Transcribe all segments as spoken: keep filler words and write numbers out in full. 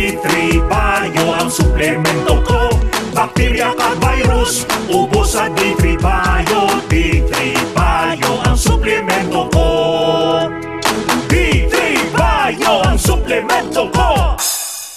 D three Bio ang suplemento ko. Bakterya kag virus, ubos sa D three Bio. D three Bio ang suplemento ko. D three Bio ang suplemento ko.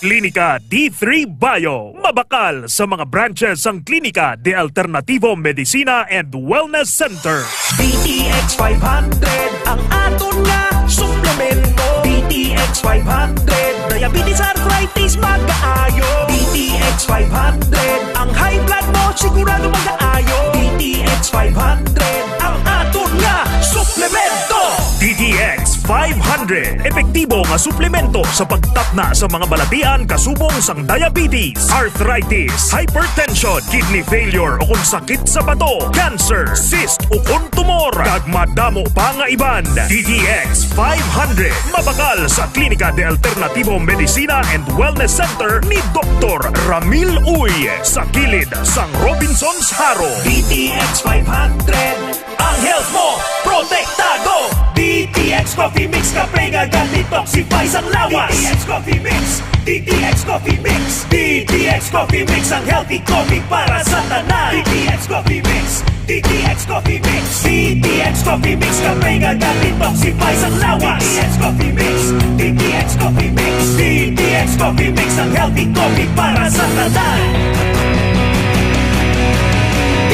Klinika D three Bio. Mabakal sa mga branches ang Klinika de Alternativo Medicina and Wellness Center. D T X five hundred ang aton nga suplemento. D T X five hundred, diabetes, arthritis, magaayo. D T X five hundred, ang high blood mo sigurado magaayo. D T X five hundred ang aton nga suplemento. D T X five hundred, epektibo nga suplemento sa pagtapna sa mga balatian kasubong sang diabetes, arthritis, hypertension, kidney failure, o kon sakit sa bato, cancer, cyst, o kon tumor, kag madamo pa nga iban. D T X five hundred, mabakal sa Klinika de Alternativo Medicina and Wellness Center ni Doktor Ramil Uy, sa kilid sang Robinsons Jaro. D T X five hundred, ang health mo protektado. D T X Coffee Mix, kape nga ga-detoxify sang lawas. D T X Coffee Mix, D T X Coffee Mix, D T X Coffee Mix, ang healthy coffee para sa tanan. D T X Coffee Mix, D T X Coffee Mix, D T X Coffee Mix, kape nga ga-detoxify sang lawas. D T X Coffee Mix, D T X Coffee Mix, D T X Coffee Mix, ang healthy coffee para sa tanan.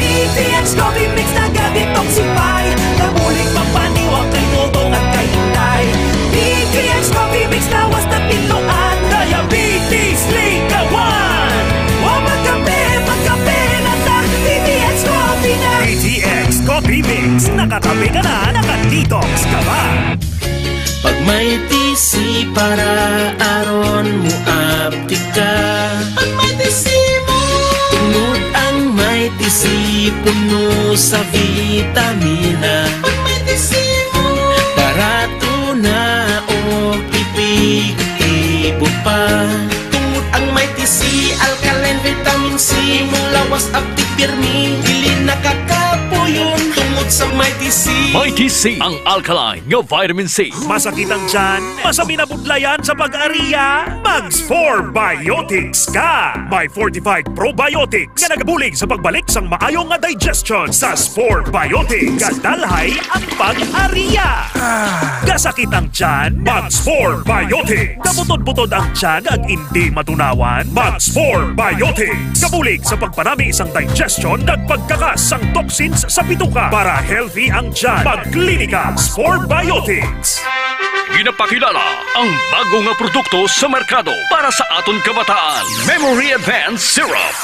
D T X Coffee Mix naga-detoxify, nabulig magpaniwang kay Toto kag kay Inday. D T X Coffee Mix lawas na tinluan, diabetes likawan. Wa magkape, magkape na ta. D T X Coffee na. D T X Coffee Mix, nakakape ka na, naka-detox ka pa. Pag may T C para aron mo aptika. Pag may T C mo. Tungod ang may T C puno sa vitamina. Pag may T C mo. Barato na o epektibo pa. Tungod ang may T C, alkaline, vitamin C, imong lawas aptik pirmi, dili nakakapuyon. Tungod sa may T C. May T C, ang alkaline nga vitamin C. Masakit ang tiyan? Masabi na budlayan sa pag-ariya? Mag Spore Biotics ka! May fortified probiotics nga nagabulig sa pagbalik sang maayo nga digestion. Sa Spore Biotics, kadalhay ang pag-ariya. Kasakit ang tiyan? Mag Spore Biotics. Kabutod-butod ang tiyan ag indi matunawan? Mag Spore Biotics. Kabulig sa pagpanami sang digestion kag pagkakas sang toxins sa bituka. Para healthy ang tiyan, mag Klinika Spore Biotics. Ginapakilala ang bago nga produkto sa merkado para sa aton kabataan, Memory Advance Syrup.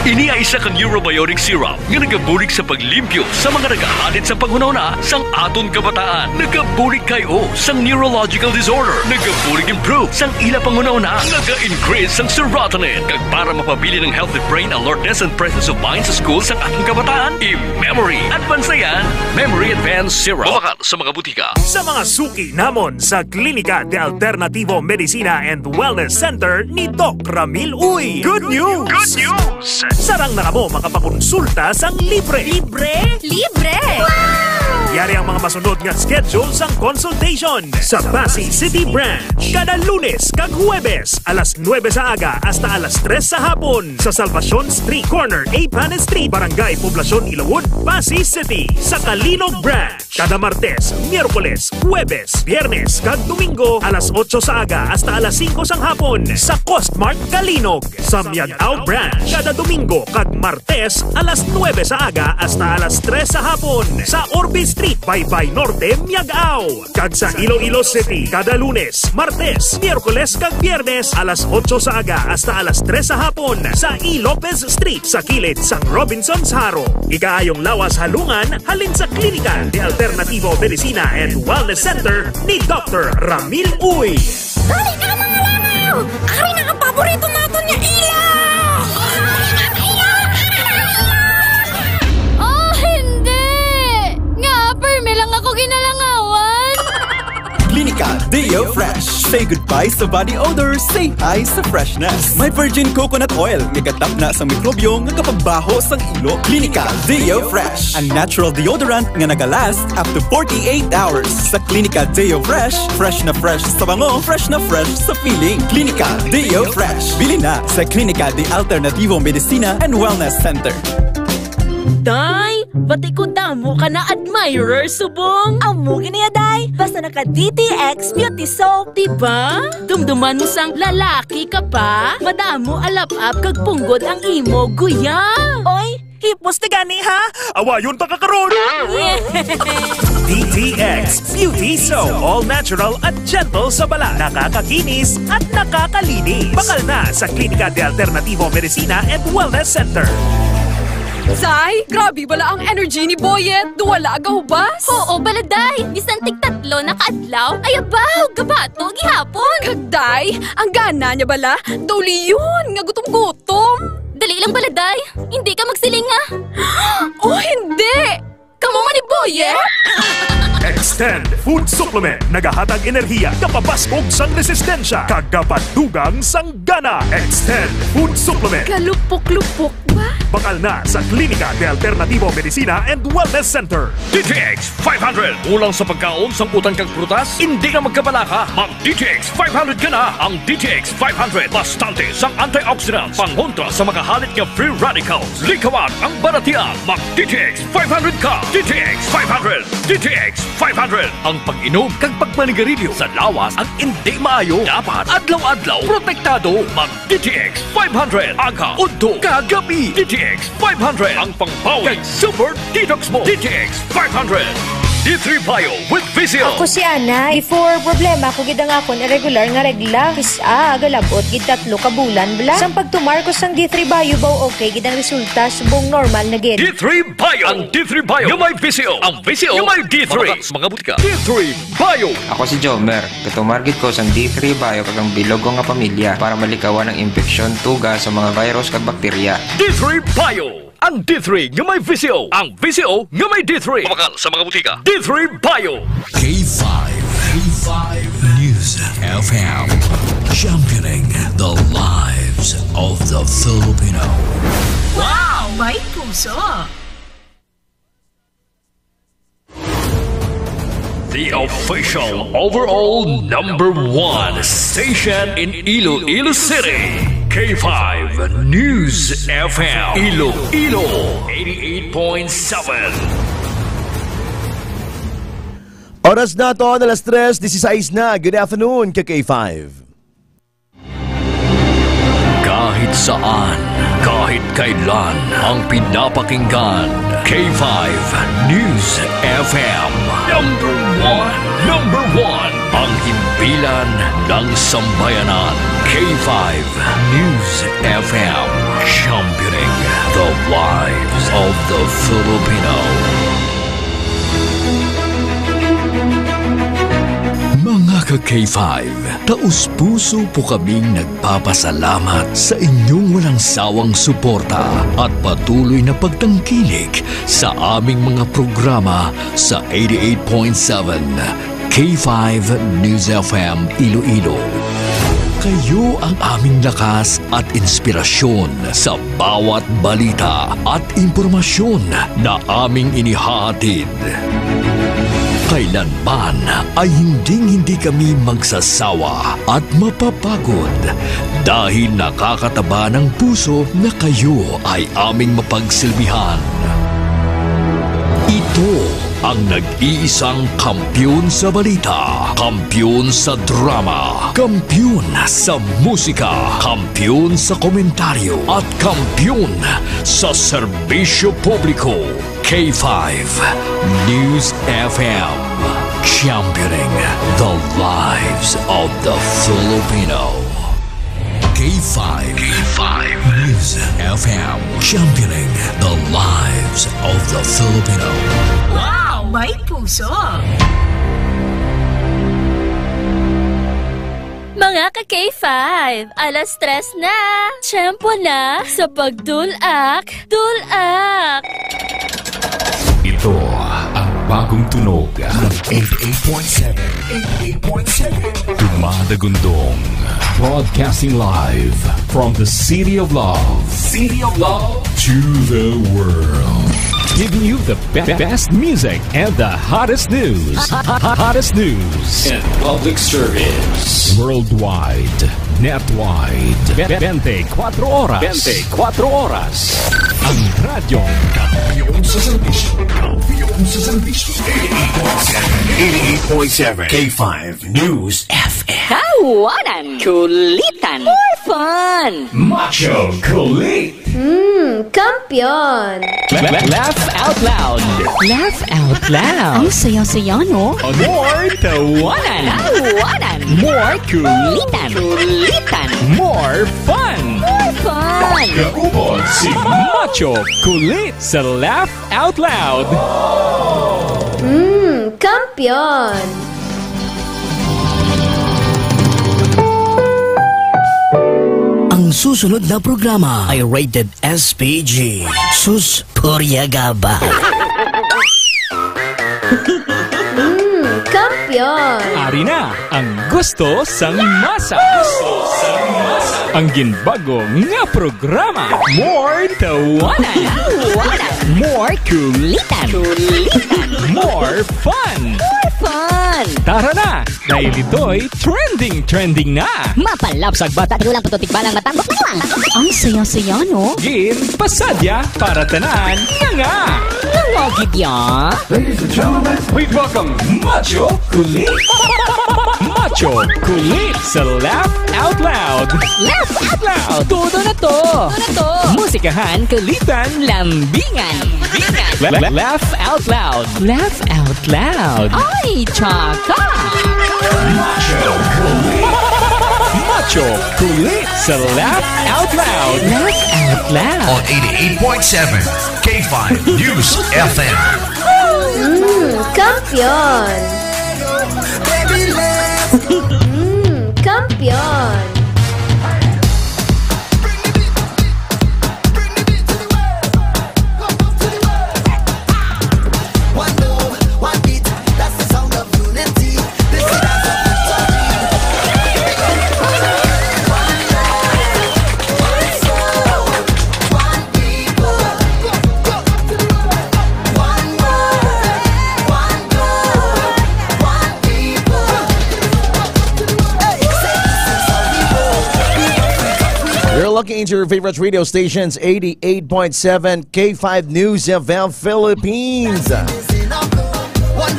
Ini ay isa ka neurobiotic syrup nga nagabulig sa paglimpyo sa mga nagahalid sa panghunahuna sang aton kabataan. Nagabulig kay o sang neurological disorder. Nagabulig improve sang ila panghunahuna. Naga-increase sang serotonin. Kag para mapabilin ang healthy brain alertness and presence of mind sa school sang aton kabataan, i-memory advance na yan. Memory Advance Syrup. Mabakal sa mga butika. Sa mga suki namon sa Klinika de Alternativo Medicina and Wellness Center ni Doc Ramil Uy. Good news! Good news! Sarang na kamo makapakonsulta sang libre. Libre? Libre! Yari ang mga masunod nga schedule sang consultation. Sa Passi City Branch, kada Lunes kag Huwebes, alas nuebe sa aga hasta alas tres sa hapon. Sa Salvacion Street, corner Eighth Planet Street, Barangay Poblacion, Ilawod, Passi City. Sa Calinog Branch, kada Martes, Miyerkules, Huwebes, Biyernes, kag Domingo, alas otso sa aga hasta alas singko sang hapon, sa Costmart Calinog. Sa Miag-ao Branch, kada Domingo kag Martes, alas nuebe sa aga hasta alas tres sa hapon, sa Orbe Street, Baybay Norte, Miag-ao. Kag sa Iloilo City, kada Lunes, Martes, Miyerkules, kag Biyernes, alas otso sa aga hasta alas tres sa hapon, sa E. Lopez Street, sa kilid sang Robinsons Jaro. Ikaayong lawas halungan halin sa Klinika de Alternativo Medicina and Wellness Center ni Doctor Ramil Uy. Dali na, mga langaw! Ari na ang paborito naton nga ilaw! Oh, hindi! Nga, permi lang ako ginalangawan! Klinika Deo Fresh. Say goodbye sa body odor, say hi sa freshness. May virgin coconut oil nga gatapna sa mikrobyo nga kapagbaho sang ilo. Clinica Deo Fresh, ang natural deodorant nga nagalast up to forty-eight hours. Sa Clinica Deo Fresh, fresh na fresh sa bango, fresh na fresh sa feeling. Clinica Deo Fresh. Bili na sa Clinica de Alternativo Medicina and Wellness Center. Day, bati ko damo ka na admirer subong. Amo gini ya, day. Basta naka D T X Beauty Soap, di ba? Dumduman mo sang lalaki ka pa. Madamo alap-ap kag punggod ang imo, guya. Oy, hipos ti gani, ha? Awayon ta ka karon. D T X Beauty Soap. All natural at gentle sa balat. Nakakakinis at nakakalinis. Bakal na sa Klinika de Alternativo Medicina and Wellness Center. Say, grabe bala ang energy ni Boyet. Daw wala gahubas. Oo, bala, day. Bisan tig tatlo na ka adlaw, ay abaw, gabato gihapon. Kag day, ang gana niya bala, daw liyon nga gutom-gutom. Dali lang bala, day. Hindi ka magsiling nga. Oh, hindi! Kamo man ni Boyet? Extend Food Supplement. Nagahatag enerhiya, gapabaskog sang resistensya, kag gapadugang sang gana. Extend Food Supplement. Kalupok-lupok ba? Bakal na sa Klinika de Alternativo Medicina and Wellness Center. D T X five hundred. Kulang sa pagkaon, sangkutan kag prutas? Hindi na magkabalaka. Mag D T X five hundred ka na. Ang D T X five hundred, bastante sang antioxidants, pangontra sa makahalit nga free radicals. Likawan ang balatian. Mag D T X five hundred ka. D T X five hundred. D T X five hundred. Ang pag-inom kag pagmanigarilyo sa lawas ang hindi maayo. Dapat adlaw-adlaw protektado. Mag D T X five hundred. Aga, udto, kag gabi. D T X five hundred. Ang pangbawi kag super detox mo. D T X five hundred. D three Bio with V C O. Ako si Ana. Before, problema ko gid ang akon irregular nga regla. Kis-a, galab-ot gid tatlo ka bulan bala. Sang pagtumar ko sang D three Bio, baw okay gid ang resulta, subong normal na gid. D three Bio. Ang D three Bio nga may V C O. Ang V C O nga may D three. Mabakal sa mga butika. D three Bio. Ako si Jomer. Gatumar gid ko sang D three Bio kag ang bilog ko nga pamilya para malikawan ang impeksyon, tuga sa mga virus kag bakterya. D three Bio. Ang D three nga may V C O. Ang V C O nga may D three. Mabakal sa mga butika. D three Bio. K five, K five News F M, championing the lives of the Filipino. Wow! May puso! The official overall number one station in Iloilo City, K five News F M, Iloilo, eighty-eight point seven. Oras naton alas tres dieciséis na. Good afternoon, ka K five. Kahit saan, kahit kailan, ang pinapakinggan, K five News F M. Number one, number one, ang himpilan ng sambayanan, K five News F M, championing the lives of the Filipino. Mga ka-K five, taos-puso po kaming nagpapasalamat sa inyong walang sawang suporta at patuloy na pagtangkilik sa aming mga programa sa eighty-eight point seven K five News F M Iloilo. Kayo ang aming lakas at inspirasyon sa bawat balita at impormasyon na aming inihahatid. Kailanman ay hinding-hindi kami magsasawa at mapapagod dahil nakakataba ng puso na kayo ay aming mapagsilbihan. Ito ang nag-iisang kampiyon sa balita, kampiyon sa drama, kampiyon sa musika, kampiyon sa komentaryo, at kampiyon sa serbisyo publiko. K five News F M, championing the lives of the Filipino. K five, K five News F M, championing the lives of the Filipino. Wow, may puso! Mga ka-K five, alas tres na. Tiyempo na sa pagdulak, dulak. Ito ang bagong tunog ng eighty-eight eighty-eight point seven. Eighty-eight point seven. Dumadagundong. Broadcasting live from the City of Love. City of Love to the world. Giving you the be- best music and the hottest news. Hottest news and public service. Worldwide. Netwide. Be- bente kuwatro oras. Bente kuwatro oras. Ang radyo. Kampiyon sa serbisyo. Kampiyon sa serbisyo. Eighty-eight point seven. Eighty-eight point seven K five News F M. Tawanan, kulitan, more fun. Macho Kulit. Hmm, kampiyon. La- la- Laugh out loud. Laugh out loud. Ang saya-saya, no? More tawanan. Tawanan. More kulitan. Kulitan. More fun. More fun. Kaupod si Macho Kulit sa Laugh Out Loud. Hmm, kampiyon. Ang susunod na programa ay rated S P G. Sus, purya gaba. Hmm, kampiyon. Ari na ang gusto sang masa. Ang ginbago nga programa. More tawanan. Tawanan. More kulitan. Kulitan. More fun. More fun. Tara na, dahil ito'y trending, trending na. Mapalapsag bata, tigulang puto, tikbalang, matanggok na lang. Ang saya-saya, no? Gin pasadya para tanan nga nga. Nga nga gid ya. Ladies and gentlemen, please welcome Macho Kulit. Macho Kulit sa Laugh Out Loud. Laugh Out Loud. Todo na to. Todo na to. Musikahan, kulitan, lambingan. Lambingan. La- la- laugh Out Loud. Laugh Out Loud. Ay, tsaka. Macho Kulit. Macho Kulit sa Laugh Out Loud. Laugh Out Loud. On eighty-eight point seven K five News F M. Mm, kampiyon. Mm, kampiyon. You're looking into your favorite radio stations, eighty-eight point seven K five News F M Philippines.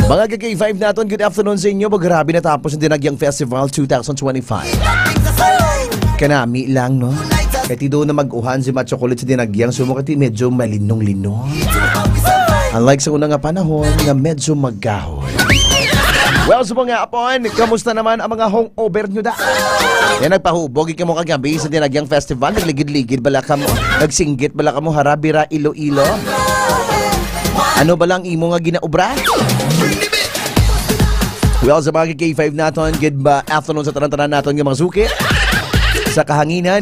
Mga ka-K five naton, good afternoon sa inyo. Grabe, natapos ang Dinagyang Festival two thousand twenty-five. Kanami lang, no? Kay ti do na mag-uhan si Macho Kulit sa Dinagyang, so mo kay ti medyo malinong-linong. Unlike sa una nga panahon nga medyo magahon. Well, subong nga apon, kamusta naman ang mga hangover nyo da? Yan, nagpahubog kamo kagabi sa Dinagyang Festival. Nagligid-ligid bala kamo? Nagsinggit bala kamo? Harabira, Iloilo? Ano bala ang imo nga ginaobra? Well, sa mga K five naton, good ba afternoon sa tanan-tanan naton nga mga suki sa kahanginan.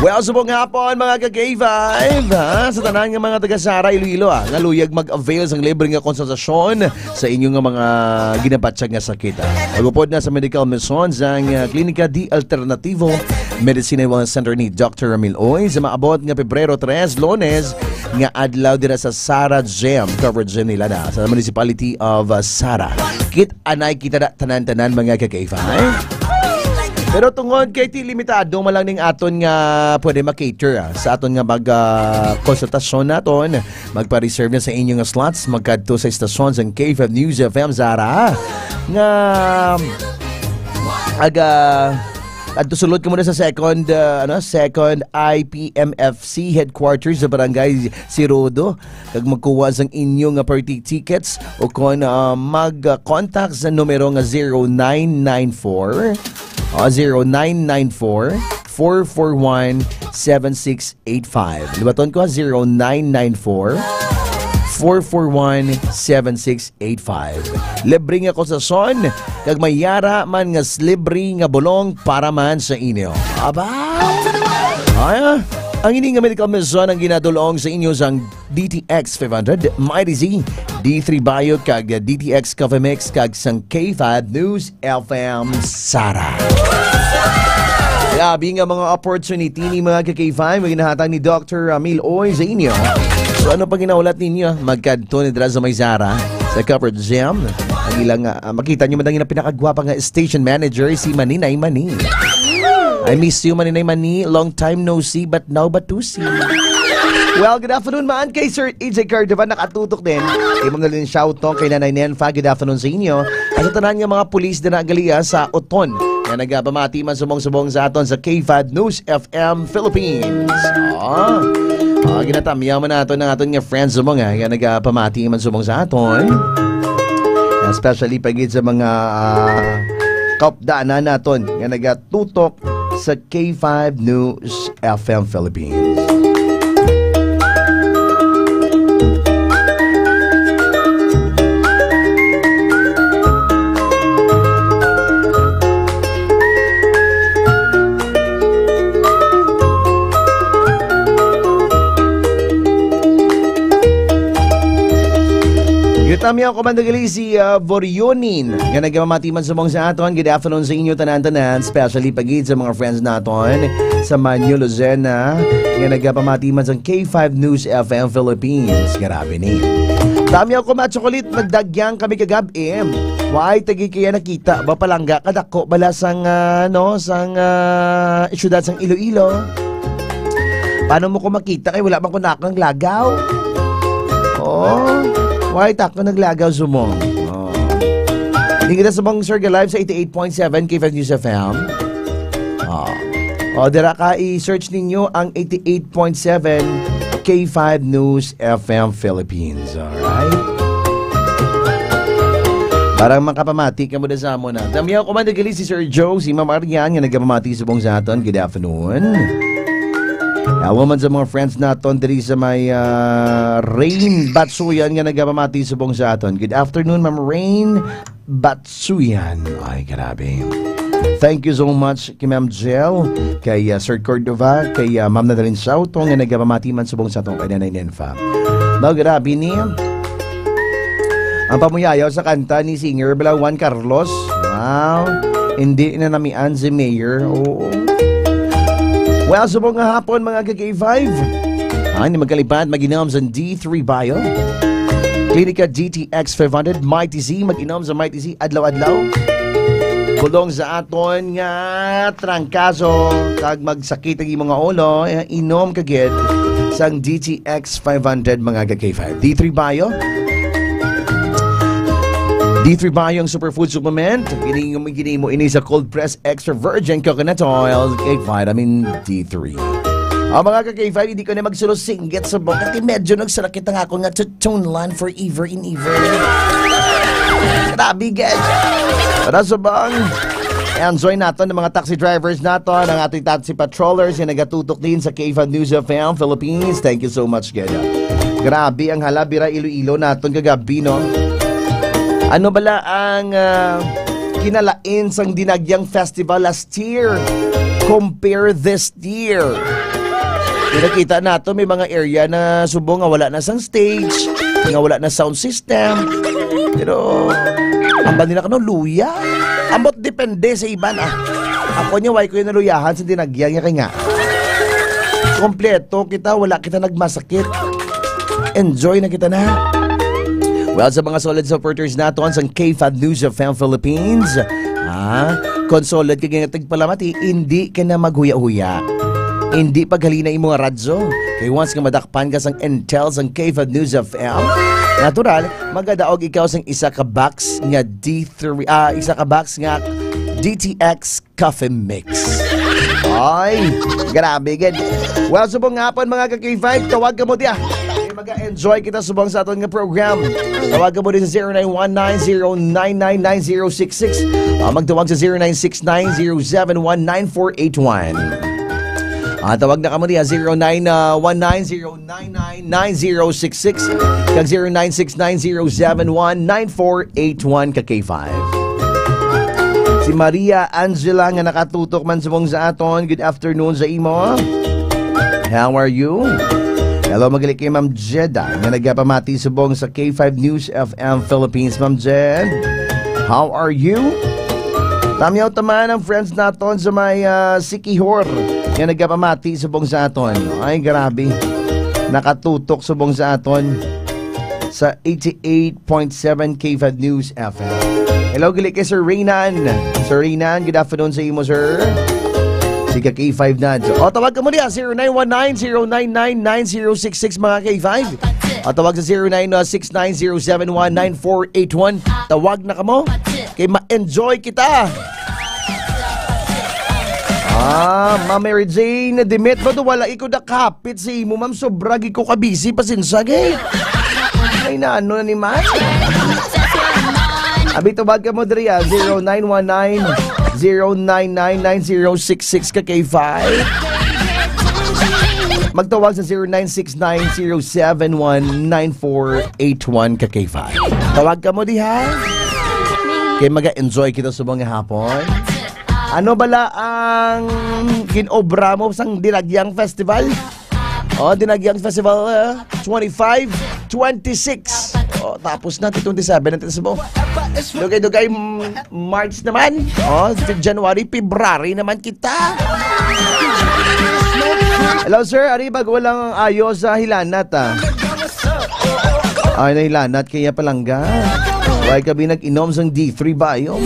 Well, subong nga po, mga ka-K five, ha? Sa tanan nga mga taga Sara, Iloilo, ah, nga luyag mag-avail sang libre nga konsultasyon sa inyo nga mga ginabatyag nga sakit, ah. Magupod na sa medical mission sang, ah, Klinika di Alternativo Medicine and Wellness Center ni Doctor Ramil Oy sa maabot nga Pebrero tres, Lunes, nga adlaw dira sa Sara Gym, covered gym nila na sa Municipality of, ah, Sara. Kit anay kita na tanan-tanan, mga ka-K five. Pero tungod kay ti limitado man lang ning aton nga pwede ma-cater, ah, sa aton nga mag, ah, konsultasyon naton, magpa-reserve na sa inyo nga slots, magkadto sa istasyon sang K five News F M Sara nga aga adto sulod kamo na sa second, ah, ano, second I P M F C headquarters sa Barangay Sirodo. Kag magkuha sang inyo nga party tickets o kon, ah, mag-contact sa numero nga zero nine nine four, ah, zero nine nine four, four four one, seven six eight five. Libaton ko, zero nine nine four, four four one, seven six eight five. Libre nga konsultasyon, kag may yara man nga s-, libre nga bulong para man sa inyo. Aba! Ay, ah. Ang ini nga medical mission ang ginadul-ong sa inyo sang D T X five hundred, Mighty Z, D three Bio, kag D T X Coffee Mix, kag sang K five News F M Sara. Grabe nga mga opportunity ni mga ka-K five nga ginahatag ni Doctor Ramil Oy sa inyo. So ano pa ginahulat ninyo? Magkadto ni dira sa may Zara, sa Covered Gym. Ang ilang, ah, makita nyo man ang ilang pinakagwapa nga station manager, si Maninay Mani. I miss you, Maninay Mani. Long time no see, but now but to see. Well, good afternoon man kay Sir A J Cardova, nakatutok din. Kay Ma'am Nalin Shautong, kay Nanay Nenfa, good afternoon sa inyo. At sa tanan nga mga pulis na nagalia sa Oton, nga nagapamati man subong-subong sa aton sa K five News F M Philippines. Oh. Oh, ginatamyaw man nato ng aton nga friends subong, ah, nga nagapamati man subong sa aton. Especially pagid sa mga, ah, kaupdanan naton nga nagatutok sa K five News F M Philippines. Yutam niya ako man dagali si, ah, Borionin, nga nagmamati man subong sa aton. Good afternoon sa inyo tanan-tanan, especially pagid sa mga friends naton sa Manyo, Luzena, nga nagapamati man sa K five News F M Philippines. Grabe ni. Dami ako, mga chocolate, nagdagyang kami kagab-i. Why, tagi kaya nakita ba palangga kadako bala sang, ah, no, sang, ah, syudad sang Iloilo? Paano mo ko makita kay wala man ko nakang lagaw? Oh, why tako naglagaw sumong? Oh. Hindi kita sa bang Sir Live sa eighty-eight point seven K five News F M. Oh. Oh, dira ka i-search ninyo ang eighty-eight point seven K five News F M Philippines. Alright? Parang makapamati ka mo na sa amo na. Damihan ko man nagili si Sir Joe, si Ma'am Arian, nga nagpamati subong sa aton. Good afternoon. Awa man sa mga friends naton diri sa may, ah, Rain Batsuyan nga nagpamati subong sa aton. Good afternoon, Ma'am Rain Batsuyan. Ay, grabe. Thank you so much kay Ma'am Jel, kay, ah, Sir Cordova, kay, ah, Ma'am Nadalin Sauto nga nagpamati man subong sa aton kay Nanay Nenfa. No, grabe ni. Ang pamuyayaw sa kanta ni singer bala Juan Carlos. Wow. Hindi na namian si Mayor. Oo. Well, subong nga hapon, mga ka-K five. Ah, hindi magkalipat, mag-inom sa D three Bio. Klinika D T X five hundred, Mighty Z, mag-inom sa Mighty Z adlaw-adlaw. Bulong sa aton nga trangkaso, kag magsakit ang imong ulo, eh, inom ka gid sang D T X five hundred, mga ka-K five. D three Bio. D three Bio ang superfood supplement. Ginimo, ginimo ini sa cold press extra virgin coconut oil kay vitamin D three. Ang mga ka-K five, hindi ko na magsulo singgit sa buka. Kay medyo nagsarakit ang ako nga tutunlan forever and ever. Grabe, guys. Para sa bang enjoy naton ng mga taxi drivers naton, ang ating taxi patrollers yung nagatutok din sa K five News F M Philippines. Thank you so much, guys. Grabe ang hala, bira Iloilo naton kagabi, no? Ano bala ang, ah, kinalain sang Dinagyang Festival last year? Compare this year. Nakita nato may mga area na subong nga wala na sang stage, nga wala na sound system. Pero, ang ba nila kano luya? Ambot depende sa iban, ah. Ako niya, why ko yung naluyahan sa Dinagyang niya kay nga. Kompleto kita, wala kita nagmasakit. Enjoy na kita na. Well, sa mga solid supporters naton sa K five News F M Philippines, ah, kung solid ka nga tigpalamati, hindi ka na maghuya-huya. Hindi paghalina imo nga radyo. Kay once nga madakpan ka sang intel sang K five News F M, natural, magadaog ikaw sang isa ka box nga D three, ah, isa ka box nga D T X Coffee Mix. Ay, grabe gid. Well, subong nga hapon, mga ka-K five, tawag ka mo diya. Eh, mag-enjoy kita subong sa aton nga program. Tawag ka mo diya sa zero nine one nine zero nine nine nine zero six six. Ah, magtawag sa zero nine six nine zero seven one nine four eight one. Ah, tawag na ka mo diya, zero nine one nine zero nine nine nine zero six six kag zero nine six nine zero seven one nine four eight one ka K five. Si Maria Angela nga nakatutok man subong sa aton. Good afternoon sa imo. How are you? Hello, magaling kay Ma'am Jeda nga nagapamati subong sa K five News F M Philippines. Ma'am Jed, how are you? Tamyaw taman ang friends naton sa may, ah, Siquijor nga nagapamati subong sa aton. Ay, grabe. Nakatutok subong sa aton sa eighty-eight point seven K five News F M. Hello, gali kay Sir Reynan. Sir Reynan, good afternoon sa imo, sir. Sige, K five na. O, tawag ka mo diya, zero nine one nine, zero nine nine, nine zero six six, mga K five. O, tawag sa zero nine six nine zero seven one nine four eight one. Tawag na ka mo. Kay ma-enjoy kita. Ah, Ma'am Mary Jane, Demet, ba do wala ikaw nakapit sa imo, ma'am? Sobra gid ko ka busy, pasensya, gay. Ay, naano na ni man? Abi, tawag ka mo diri, ah, zero nine one nine, zero nine nine, nine zero six six ka K five. Magtawag sa zero nine six nine zero seven one nine four eight one ka K five. Tawag ka mo diha. Kay maga-enjoy kita subong nga hapon. Ano bala ang ginobra mo sang Dinagyang Festival? O, Dinagyang Festival, uh, twenty-five, twenty-six. O, tapos na, twenty-seven na, tapos mo. Dugay-dugay, mm, March naman. O, January, February naman kita. Hello, sir. Ari, bago lang ang ayo sa Hilanat, ah. Ay, nahilanat kaya palangga. Why kami nag-inom sang D three ba? Ayo.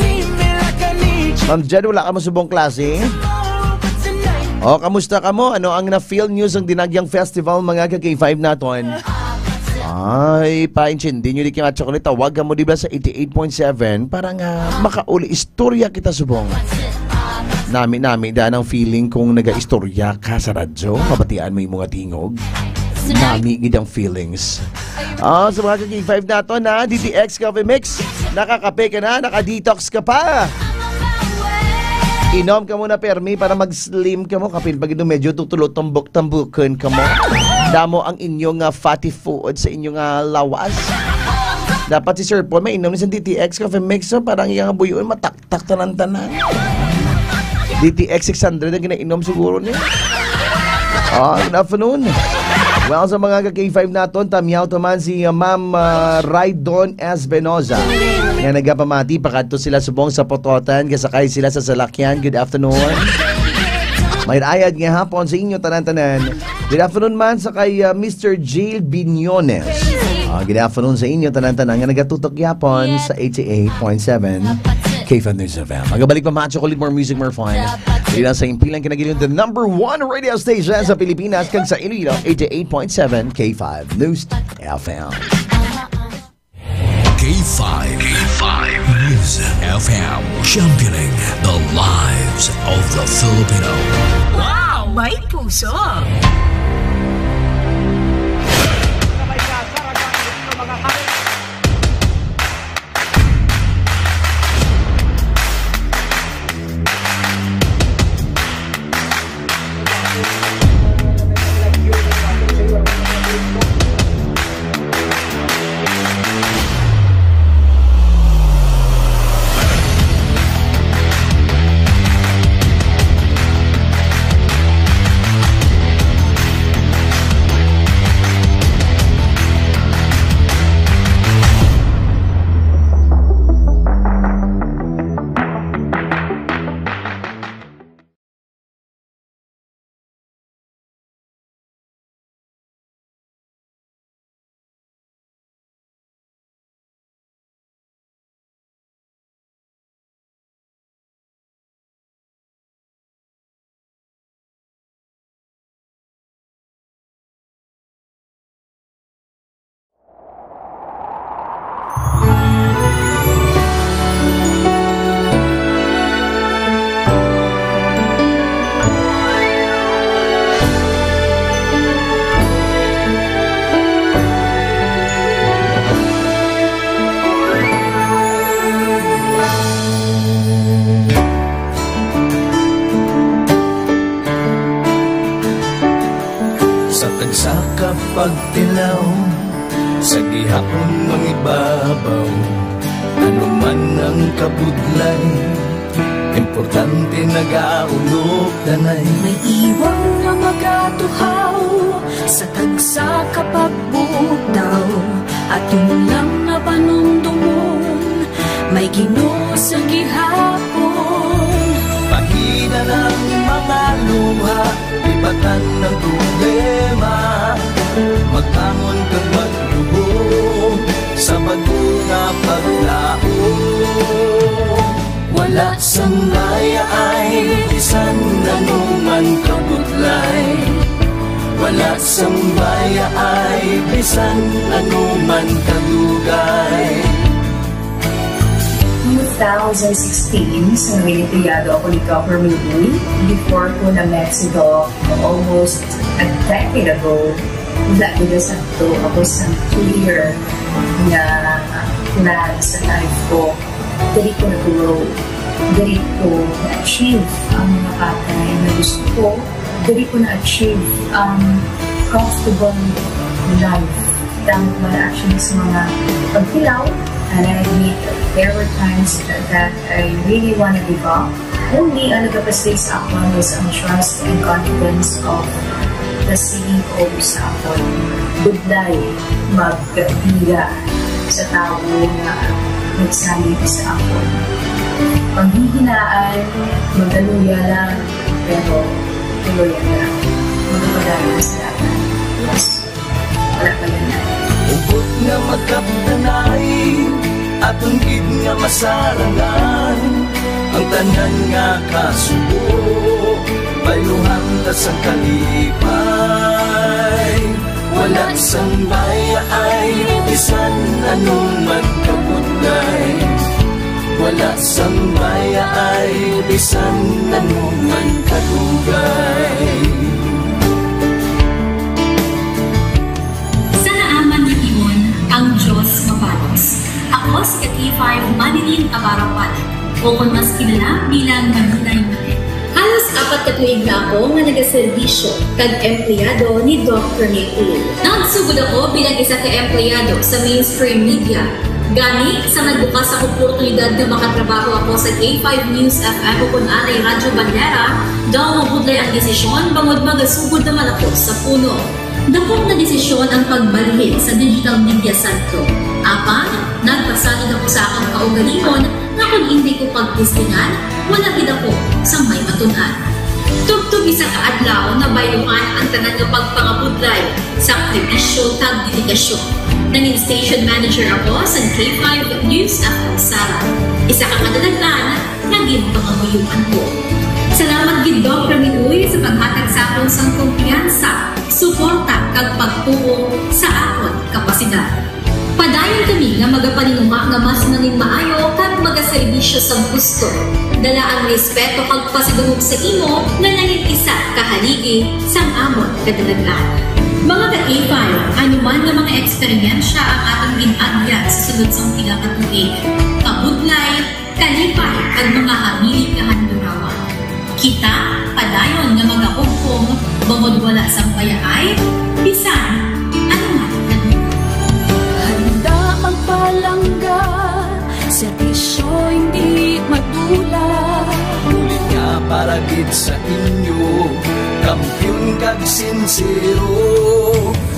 Ma'am Jed, wala ka mo subong klase? O, kamusta ka mo? Ano ang na-feel nyo sang Dinagyang Festival, mga ka K five naton? Ay, paintindi nyo di kaya chocolate. Tawag ka mo, di ba, sa eighty-eight point seven para nga makauli istorya kita subong. Nami-nami daan ang feeling kung naga-istorya ka sa radyo, mabatian mo yung mga tingog. Nami gid ang feelings. Ah, sa mga ka-K five nato na, D T X Coffee Mix, nakakape ka na, naka-detox ka pa. Inom ka muna, permi, para mag-slim ka mo. Kapin pag ito medyo tutulo tambok-tambukon ka mo. Damo ang inyong, ah, fatty food sa inyong, ah, lawas. Dapat si Sir Paul may inom sa D T X Coffee Mix, so parang iyang buyon matak tak tanan-tanan. D T X six hundred ang ginainom siguro niya. Ah, good afternoon. Well, sa mga ka-K five naton, tamyaw taman si, uh, Ma'am, uh, Raydon Espinosa. Nga nagapamati, pakadto sila subong sa Pototan, kasakay sila sa salakyan. Good afternoon. May ayad nga hapon sa inyo tanan-tanan. Good afternoon man sa kay, uh, Mister Jill Binyones. Ah, good afternoon sa inyo tanan-tanan nga nagatutok yapon sa eighty-eight point seven K five News F M. Magabalik pa, Macho Kulit, more music, more fun. Dili lang sa impilang kinagiliw, the number one radio station sa Pilipinas kag sa Iloilo, eighty-eight point seven K five News F M. K five. K five News F M. Championing the lives of the Filipino. Wow! May puso! Sa tagsa ka pagtilaw, sa gihapon mangibabaw, ano man ang kabudlay, Importante nagaulog tanay. May iwang nga magatuhaw sa tagsa ka pagbutaw. Aton lang nga panumdumon, may Ginoo sa gihapon. Pahina ng mga luha, lipatan ng problema. Magbangon kag magluhod sa bag-o nga paglaom. Wala sang bayaay bisan ano man kabudlay. Wala sang bayaay bisan ano man kadugay. Two thousand sixteen, sa nangin empleyado ako ni Governor Lee, before ko na-met si Doc, almost a decade ago, wala gid sa to ako sa clear nga plan sa life ko. Diri ko na-grow. Diri ko na-achieve ang mga bagay na gusto ko. Diri ko na-achieve ang comfortable life. Damo man actually sa mga pagtilaw, and I admit there were times that I really wanna give up. Only ang nagapastig sa akon was ang trust and confidence of the C E O sa akon. Budlay magkapila sa tawo nga nagsalig sa akon. Panghihinaan, magaluya lang, pero tuloy na lang. Magpadayon sa lahat. Yes. Wala pa yan. Hugot nga magkapdanay, aton gid nga masarangan ang tanan nga kasubo. Bayluhan ta sang kalipay. Wala sang bayaay, bisan ano man kabudlay. Wala sang bayaay, bisan ano man kadugay. Sa naaman nga timon, ang Dios mabalos. Ako si ka K five Marilyn Abarapan, o kon mas kilala bilang Marilay Manet. Halos apat ka tuig na ako nga nagaserbisyo kag empleyado ni Doc Rene Uy. Nagsugod ako bilang isa ka empleyado sa mainstream media. Gani, sa nagbukas ang oportunidad nga makatrabaho ako sa K five News F M o kon anay Radyo Bandera, daw mabudlay ang desisyon bangod magasugod naman ako sa puno. Dakop na desisyon ang pagbalhin sa digital media center. Apang, nagpasalig ako sa akon kaugalingon nga kon indi ko pagtistingan, wala gid ako sang may matun-an. Tubtob isa ka adlaw, nabayluhan ang tanan nga pagpangabudlay, sakripisyo, kag dedikasyon. Nangin station manager ako sa K five News F M Sara, isa ka kadalagan nga ginpangamuyoan ko. Salamat gid, Doc Rene Uy, sa paghatag sa akon sang kumpiyansa, suporta, kag pagtuo sa akon kapasidad. Padayon kami nga magapaninguha nga mas nangin maayo kag magaserbisyo sa gusto. Dala ang respeto kag pasidungog sa imo nga nangin isa ka haligi sang amon kadalagan. Mga ka-K five, ano man nga mga eksperyensya ang aton gin-agyan sa sulod sang pila ka tuig, kabudlay, kalipay, kag mga hamili nga handurawan. Kita padayon nga magahugpong bangod wala sang bayaay bisan ano man. Handa magpalangga, serbisyo hindi madula. Bulig nga para gid sa inyo, kampiyon kag sinsero.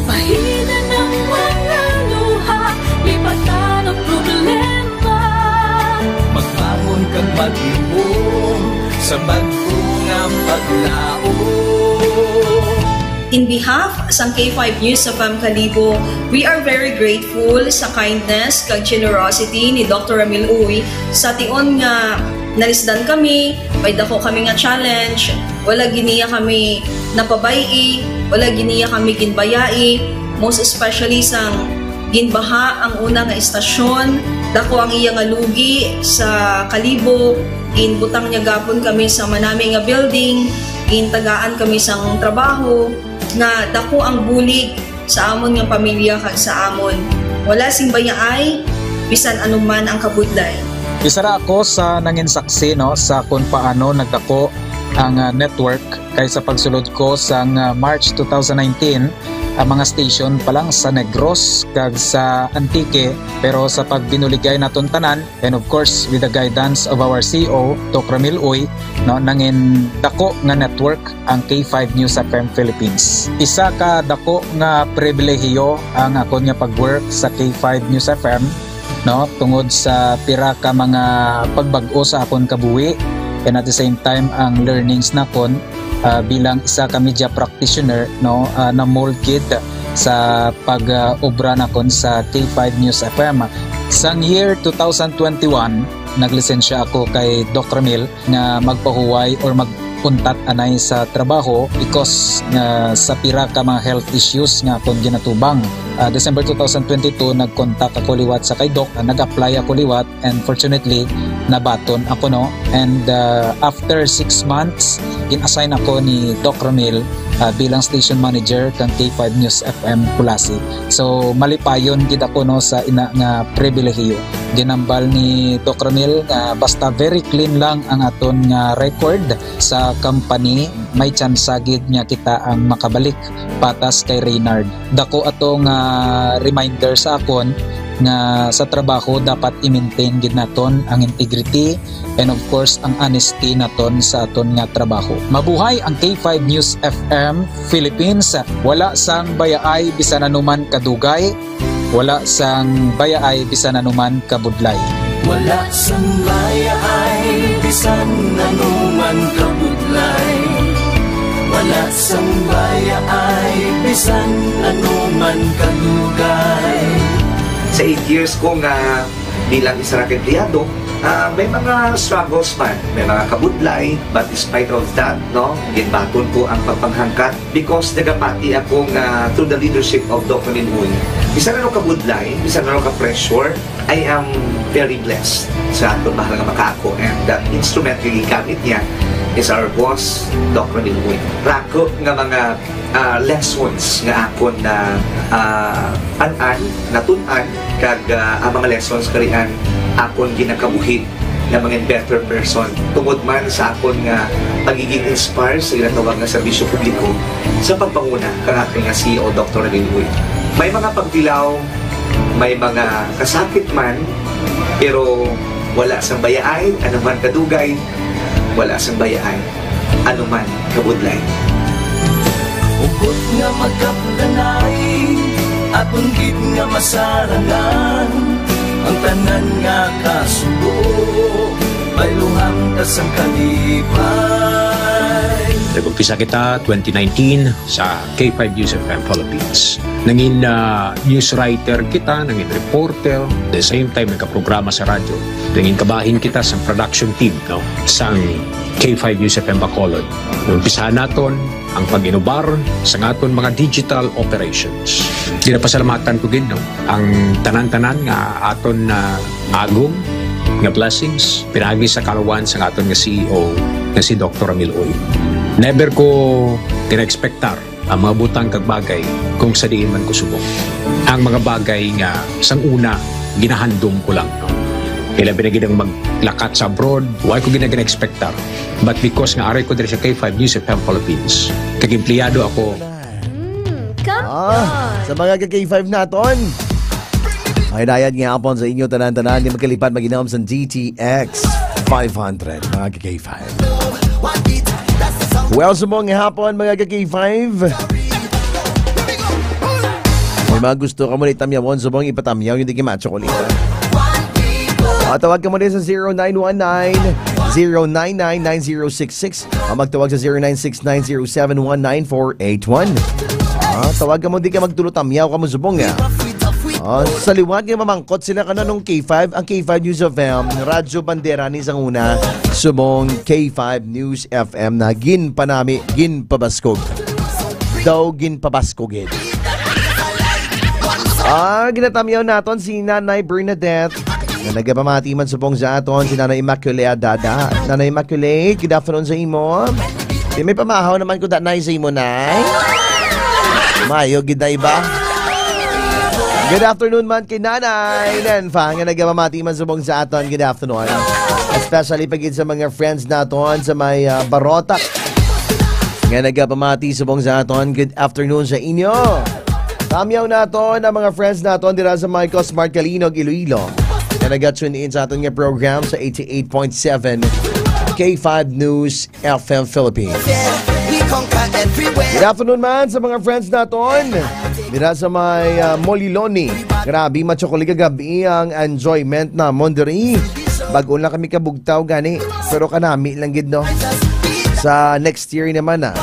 Pahina ng mga luha, lipatan ang problema. Magbangon kag magluhod sa bag-o nga paglaom. In behalf sang K five News F M Kalibo, we are very grateful sa kindness kag generosity ni Doctor Ramil Uy. Sa tion nga nalisdan kami, may dako kami nga challenge, wala gid niya kami napabay-i, wala gid niya kami ginbayai, most especially sang ginbaha ang una nga estasyon, dako ang iya nga lugi sa Kalibo, ginbutang niya gapon kami sa manami nga building, gintagaan kami sang trabaho, nga dako ang bulig sa amon nga pamilya kag sa amon. Wala sing bayaay, bisan ano man ang kabudlay. Isa ra ako sa nangin saksi, no, sa kung paano nagdako ang, ah, network Kay sa pagsulod ko sang, ah, March two thousand nineteen, ang mga station pa lang sa Negros kag sa Antique, pero sa pagbinuligay naton tanan, and of course, with the guidance of our C E O, Doc Ramil Uy, no, nangin dako nga network ang K five News F M Philippines. Isa ka dako nga pribilehiyo ang akon nga pag-work sa K five News F M, no, tungod sa pira ka mga pagbag-o sa akon kabuhi, and at the same time, ang learnings nakon, ah, bilang isa ka media practitioner, no, ah, na-mold gid sa pag, ah, obra nakon sa K five News F M. Sang year two thousand twenty-one, naglisensya ako kay Doc Ramil nga magpahuway or mag-untat anay sa trabaho because nga sa pira ka mga health issues nga akon ginatubang. Ah, December two thousand twenty-two, nag-contact ako liwat sa kay Doc, ah, nag-apply ako liwat, and fortunately, nabaton ako, no? And, ah, after six months, gin-assign ako ni Doc Ramil, ah, bilang station manager kang K five News F M Culasi. So, malipayon gid ako, no, sa ina nga pribilehiyo. Ginambal ni Doc Ramil nga basta very clean lang ang aton nga record sa company, may tsansa gid nga kita ang makabalik patas kay Reynard. Dako ato nga reminder sa akon nga sa trabaho dapat i-maintain gid naton ang integrity and of course ang honesty naton sa aton nga trabaho. Mabuhay ang K five News F M Philippines. Wala sang bayaay bisan anuman kadugay, wala sang bayaay bisan anuman kabudlay. Wala sang bayaay bisan anuman kabudlay. Wala sang bayaay bisan anuman kadugay. Sa eight years ko nga bilang isa ra ka empleyado, ah, may mga struggles man, may mga kabudlay, but despite of that, no, ginbaton ko ang pagpanghangkat because nagapati ako nga through the leadership of Doc Ramil Uy, bisan ano kabudlay, bisan ano ka pressure, I am very blessed sa aton mahal nga makaako, and the instrument nga gigamit niya is our boss, Doc Ramil Uy. Rako nga mga, ah, lessons nga akon na, ah, an-an, natun-an, kag, ah, ang mga lessons karian akon ginakabuhi nga mangin better person tungod man sa akon nga pagiging inspire sa ginatawag nga serbisyo publiko sa pagpanguna kang akon nga C E O, Doktor Ramil Uy. May mga pagtilaw, may mga kasakit man, pero wala sang bayaay, anuman kadugay, wala sang bayaay, anuman kabudlay. Hugot nga magkapdanay, aton gid nga masarangan, ang tanan nga kasubo, bayluhan ta sang kalipay. Nag-umpisa kita twenty nineteen sa K five News F M Philippines. Nangin, ah, news writer kita, nangin reporter, the same time nagkaprograma sa radyo. Nangin kabahin kita sa production team, no, sang K five News F M Bacolod. Umpisahan naton ang pag-inubar sa aton mga digital operations. Ginapasalamatan ko gid, no, ang tanan-tanan nga aton na agom nga blessings pinaagi sa kaluwan sa aton nga C E O nga si Doktor Ramil Uy. Never ko gina-expectar ang mga butang kag bagay kung sa diin man ko subong. Ang mga bagay nga sang una ginahandom ko lang, no? Ilabi na gid ang maglakat sa abroad, wala ko gina-expectar. But because nga aray ko diri sa K five News F M Philippines, kag empleyado ako. Mm, come Ah, on. Sa mga ka-K five naton, ay dayad nga hapon sa inyo tanan-tanan, di magkalipat mag-inom sa D T X five hundred, mga ka-K five. Well, subong nga hapon, mga ka-K five. May mga gusto ka mo ni tamyawon, subong ipatamyaw, hindi ka matchocolate. Ah, tawag ka mo din sa zero nine one nine, zero nine nine, nine zero six six. Ah, magtawag sa zero nine six nine zero seven one nine four eight one. Ah, tawag ka mo, di ka magtulo tamyaw ka mo subong nga. Ah, sa liwat nga mamangkot sila ka na nung K five, ang K five News F M, Radyo Bandera ni sang una, subong K five News F M na ginpanami, ginpabaskog. Daw ginpabaskog gid. Ah, ginatamyaw naton si Nanay Bernadette. Nga nagapamati man subong sa aton si Nanay Immaculée Adada. Nanay Immaculée, good afternoon sa imo. Di may pamahaw naman ko, Nanay, sa imo, Nay. Mayo gid na iba. Good afternoon man kay Nanay Nenfa nga nagapamati man subong sa aton. Good afternoon. Especially pa gid sa mga friends naton sa may, ah, Barotac. nga nagapamati subong sa aton. Good afternoon sa inyo. Tamyaw naton ang mga friends naton dira sa may Cosmart Calinog, Iloilo, nga naga-tune in sa aton nga program sa eighty-eight point seven K five News F M Philippines. We conquer everywhere. Good afternoon man sa mga friends naton dira sa may, ah, Moliloni. Grabe, matsukuli kagabi ang enjoyment namon diri. Bag-o lang kami kabugtaw gani, pero kanami lang gid, no? Sa next year naman, ah,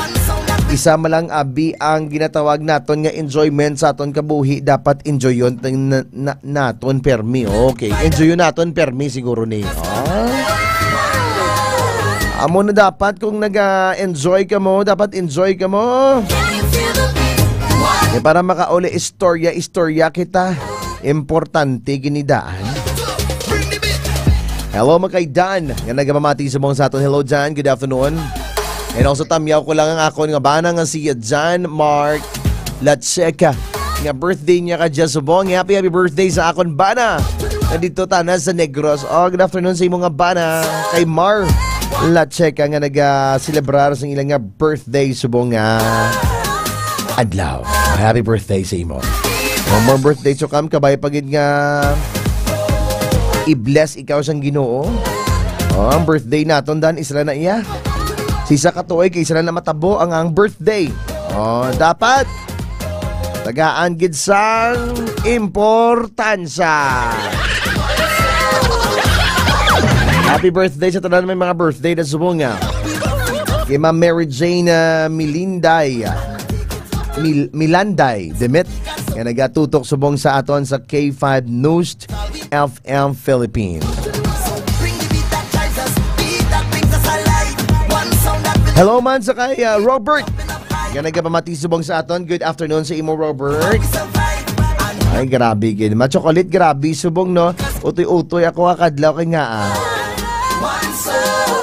isa man lang abi ang ginatawag naton nga enjoyment sa aton kabuhi, dapat enjoyon na, na, naton permi. Okay, enjoyon naton permi siguro ni. Ah. Amo na dapat kung naga-enjoy ka mo, dapat enjoy ka mo. Eh, para makauli istorya, istorya kita. Importante gini daan. Hello, mga kay Dan, nga nagapamati subong sa aton. Hello, Dan. Good afternoon. And also, tamyaw ko lang ang akon nga bana nga si Jan Mark Lacheca, nga birthday niya ka subong. Happy, happy birthday sa akon bana. Nandito tana sa Negros. Oh, good afternoon sa imo nga bana. Kay Mar Lacheca nga naga-celebrar sa ilang nga birthday subong nga adlaw. Happy birthday sa imo. One more birthday to come, kabay pa gid nga i-bless ikaw sang Ginoo. Oh, ang birthday naton, Dan, isa lang na iya. Sisa ka tuig, kay isa lang na matabo ang, ang birthday. Oh, dapat tagaan gid sang importansya. Happy birthday sa tanan may mga birthday na subong nga. Kay Ma'am Mary Jane, ah, Milinday, ah, Mil-, Milanday Demit, nga nagatutok subong sa aton sa K five News F M Philippines. Hello man sa kay, ah, Robert, nga nagapamati subong sa aton. Good afternoon sa imo, Robert. Ay, grabe gid. Ma Chocolate, grabe subong, no? Utoy-utoy ako, ah, kadlaw kay nga, ah.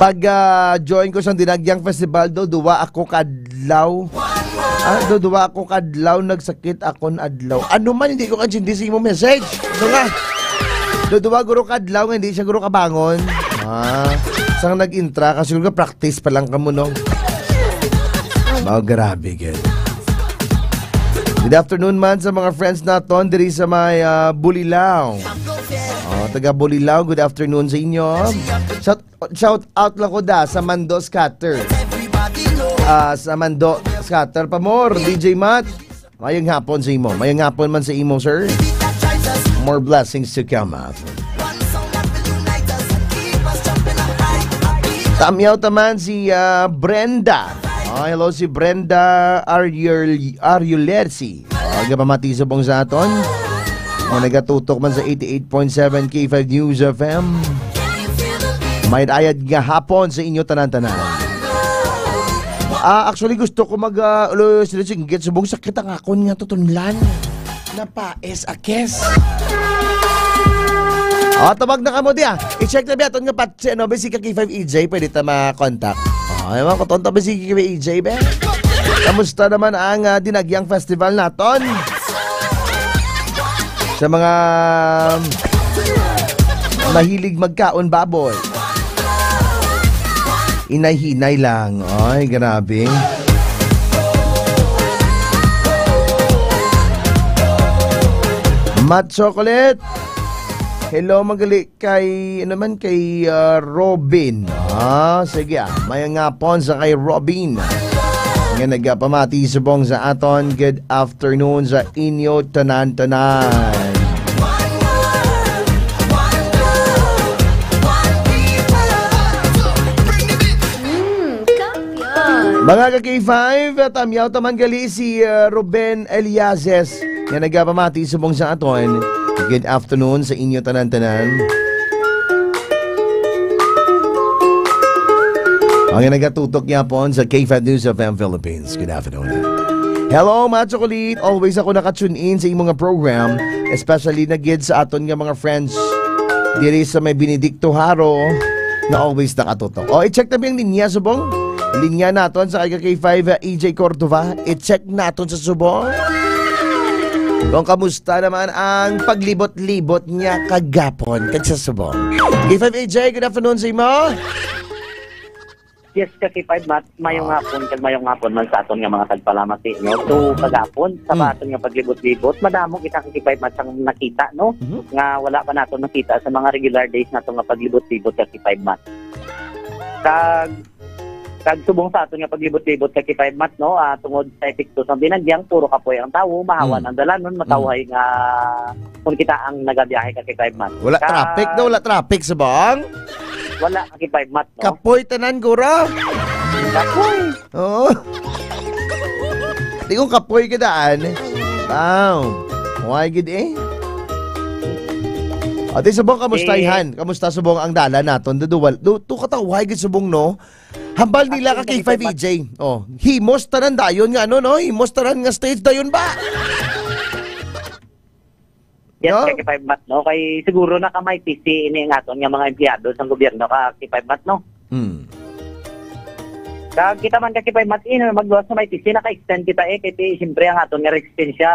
Pag, ah, join ko sa Dinagyang Festival do, duwa ako kadlaw. Ah, do, duwa ako kadlaw, nagsakit akon adlaw. Ano man, hindi ko kaintindi sa imong message. Ano nga? Do, duwa guro kadlaw nga, hindi siya guro kabangon. Ah, sang nag-intra ka, siguro ka practice pa lang kamo, no? Mao, grabe gid. Good afternoon man sa mga friends naton diri sa may, ah, Bulilao. Oh, taga Bulilao, good afternoon sa inyo. Shout, shout out lang ko da sa Mando Scatter. Ah, sa Mando Scatter, Pamor, D J Matt. Mayang hapon sa imo. Mayang hapon man sa imo, sir. More blessings to come, ah. Tamyaw taman si, ah, Brenda. Ah, hello, si Brenda Ariel-, Ariulersi. Ah, gapamati subong sa aton. Nga nagatutok man sa eighty-eight point seven K five News F M. Mayad-ayad nga hapon sa inyo tanan-tanan. Ah, actually, gusto ko mag, ah, ulo-, sila singgit subong sakit ang akon nga tutunlan. Napais, akes. Oh, tawag na kamo diya. I-check na biya, aton nga pat-, si ano, ba si Kaki five E J, pwede ta ma-contact. Oh, ewan ko, tonto ba si Kaki five E J, be? Kamusta naman ang, ah, Dinagyang Festival naton? Sa mga mahilig magkaon baboy. Hinay-hinay lang. Ay, grabe. Matt Chocolate. Hello, magali kay, ano man, kay, ah, Robin. Ah, sige, ah. Mayang hapon sa kay Robin. Nga nagapamati subong sa aton. Good afternoon sa inyo tanan-tanan. Mm, kampiyon. Mga ka-K five, tamyaw taman gali si, uh, Ruben Eliases nga nagapamati subong sa aton. Good afternoon sa inyo tanan-tanan. Ang nagatutok yapon sa K five News F M Philippines. Good afternoon. Hello, mga chocolate. Always ako naka-tune in sa imong nga program, especially na gid sa aton nga mga friends diri sa may Benedicto Jaro na always nakatutok. O, i-check na ba yung linya, subong? Linya naton sa kay K five, uh, E J Cordova. I-check naton sa subong. Kung kamusta naman ang paglibot-libot niya kagapon kag sa subong. K five A J, good afternoon sa imo. Yes, ka K five Mat, mayong Ah. hapon, kag mayong hapon man sa aton nga mga tagpalamati, no? So, kagapon, sa Mm. aton nga paglibot-libot, madamo kita ka K five Mat sang nakita, no? Mhm. Nga wala pa naton nakita sa mga regular days nato nga paglibot-libot ka K five Mat. Kag, kag subong sa aton nga paglibot-libot ka K five Mat, no? Ah, tungod sa epekto sang binagyang, puro kapoy ang tawo, mahawan Mm. ang dalanon, Mm. matawhay nga kung kita ang nagabiyahe ka K five Mat. Wala Kag traffic, no? Wala traffic, subong? Wala ka K five Mat, no? Kapoy tanan, gura. Kapoy. Oo. Di ko kapoy ka daan. Wow. Why gid eh? Ate, subong, kamusta Eh. Ihan? Kamusta subong ang dalan naton? Duduwal, du, tu katawa gid subong, no? Hambal nila ka Actually, K five E J. Oh, himos tanan dayon nga ano, no? Himos tanan nga stage dayon ba? Yes, No? ka K five Mat, no? Kay siguro na ka may P C ini ang aton nga mga empleyado sa gobyerno ka K five Mat, no? Hmm. Kag kita man ka K five Mat, eh, magluwas sa may P C, naka-extend kita, eh, kay ti, siyempre, ang aton nga resistensya,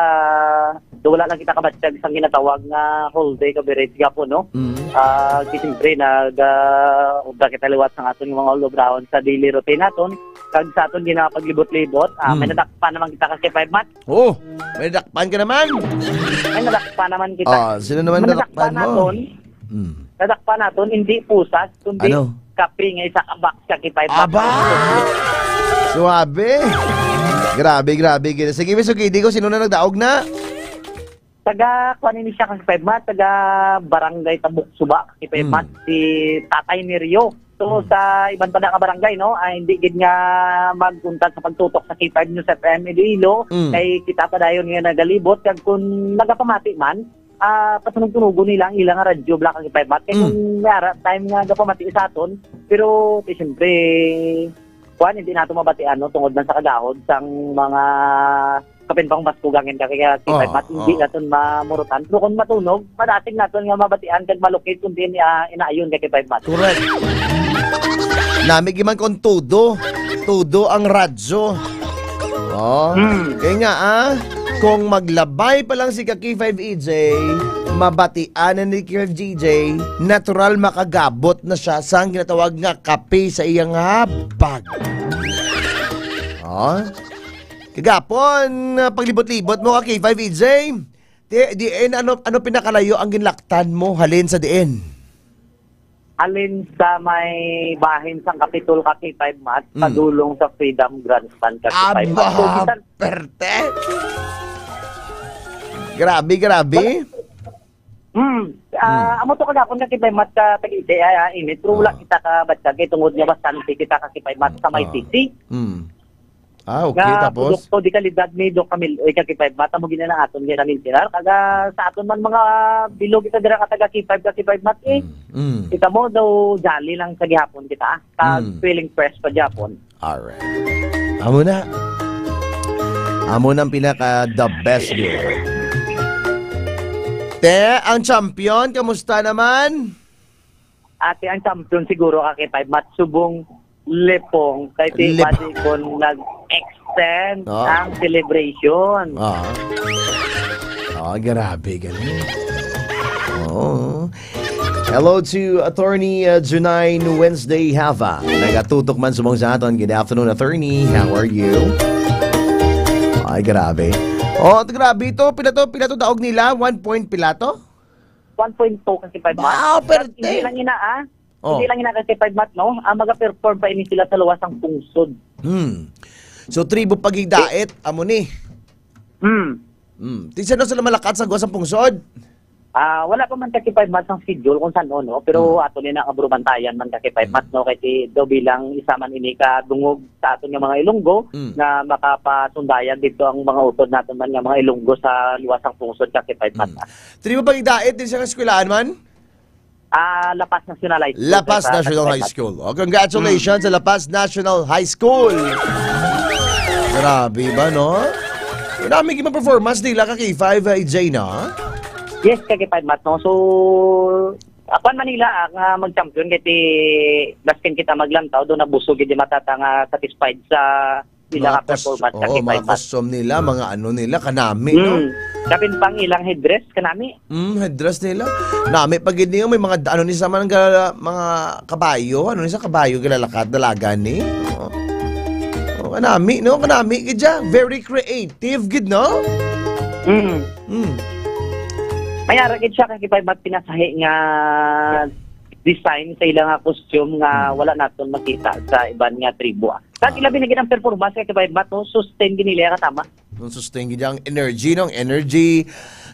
do wala lang kita kabatyag sang ginatawag nga whole day coverage gapon, no? Mm. Ah, kay siyempre, nag, ah, obra kita liwat sa aton mga all around sa daily routine naton. Kag sa aton ginapaglibot-libot, ah, may Mm. nadakpan naman kita ka K five Mat. Oh, may nadakpan ka naman. May nadakpan naman kita. Ah, sino naman May nadakpan nadakpan mo? naton. Mm. Nadakpan naton, hindi pusas, kundi Ano? kape nga isa ka box ka K five Mat. Aba! Suabe. Grabe, grabe. Gina-, sige, Miss Ukidi, ko sino na nagdaog na? Taga, kuan ini siya, ka K five Mat, taga Barangay Tabuksuba, ka K five Mat, Mm. si Tatay Nerio. So, Mm. sa iban pa na nga barangay, no, ay hindi gid nga magkuntag sa pagtutok sa K five News F M Iloilo, Mm. kay kita pa dayon nga nagalibot, kag kung nagapamati man, ah, patunog-tunogon nila ang ilang radyo, Black K five Mat. Kay Mm. kung may ara, time nga gapamati sa aton, pero, ti, siyempre, kuan, hindi nato mabatian, no, tungod man sa kagahod sang mga kapin pang Basco gangin ka kaya K five Oo, Mat, hindi oo. naton mamurutan. Pero kung matunog, madasig naton nga mabatian kag malukit kung diin, ah, inaayon ka K five Mat. Correct. Nami giman kon tudo. Tudo ang radyo. Oh. Hmm. Kaya nga, ah, kung maglabay pa lang si ka K five E J, mabatian na ni K five G J, natural makagabot na siya sa ang ginatawag nga kape sa iyang habag. Oh. Kagapon, ah, paglibot-libot mo ka K five E J. Di, di, eh, ano, ano pinakalayo ang ginlaktan mo halin sa diin? Halin sa may bahin sang Kapitol ka K five Mat, Mm. padulong sa Freedom Grandstand ka K five Mat. So, Aba, bisan perte. Grabe, grabe. Hmm. Ah, Hmm. amo to kagapon ka K five Mat ka Tagite, ah, ah, init. Pero wala Ah. kita ka batsa kay tungod nga bastante kita ka K five Mat sa may Ah. T C. Hmm. Ah, okay, Nga tapos? produkto de kalidad ni Doc Camil, eh, ka K five Mat, amo gina na aton nga namensionar. Kaga sa aton man mga bilog kita dira ka taga K five, ka K five Mat, eh. Mm, mm. Kita mo daw jolly lang sa gihapon kita, ah. Kag Mm. feeling fresh pa gihapon. Alright. Amo na. Amo nang pinaka the best yun. Te, ang champion, kamusta naman? Ate, ang champion siguro ka K five Mat, subong Lipong. Kay ti Lip- pati ko nag-extend Ah. ang celebration. Ah. Ah, grabe, galing. Oo. Hello to Attorney, uh, Junine Wednesday Hava. Nagatutok man subong sa aton. Good afternoon, Attorney. How are you? Ay, grabe. Oh, grabe to. Pila to, pila to daog nila? One point pila to? One point two kasi five Wow, months. Pero perte. Hindi lang ina, ah. Oh. Hindi lang ina kasi five months, no? Ang mag-perform pa ini sila sa luwas ang pungsod. Hmm. So, tribo pagigdait, amo ni. Hmm. Hmm. Ti sino sila malakat sa luwas ang pungsod? Ah, wala pa man kasi five months ang schedule kung saan, no? Pero Hmm. ato ni na kabrumantayan man kasi five Hmm. months, no? Kasi do bilang isa man ini ka dungog sa aton nga mga Ilonggo Hmm. nga makapasundayag dito ang mga utod natin man nga mga Ilonggo sa luwas ang pungsod kasi five months. Hmm. Tribo pagigdait din sa eskwelahan man? Ah, La Paz National High School. La Paz Sa National High Tagtay. School. Oh, congratulations Hmm. sa La Paz National High School. Grabe ba, no? Marami yung performance nila ka K five, uh, A J, no? Yes, ka K five, Mat, no? So, ako ang Manila, ah, nga mag-champion, kaya ti, baskin kita maglantaw, doon nabusog, hindi matata nga satisfied sa Sila mga ka performance, kos-, oo, mga costume nila, mga ano nila, kanami, no? Hmm. Kapin pang ilang headdress, kanami. Hmm, headdress nila. Nami pa gid niyo, may mga, ano ni sa man, ga-, mga kabayo, ano ni sa kabayo, gilalakad, dalagan ni. Oo. Oh, kanami, no? Kanami gid siya. Very creative gid, no? Hmm. Hmm. May ara gid siya, kay kay Mat pinasahi nga design sa ila nga costume nga Hmm. wala naton makita sa iban nga tribo, ah. Kag Ah. ilabi na gid ang performance kay kay Mat, no? Sustain gid nila nga tama. Ang sustain gid ang energy, no? Ang energy,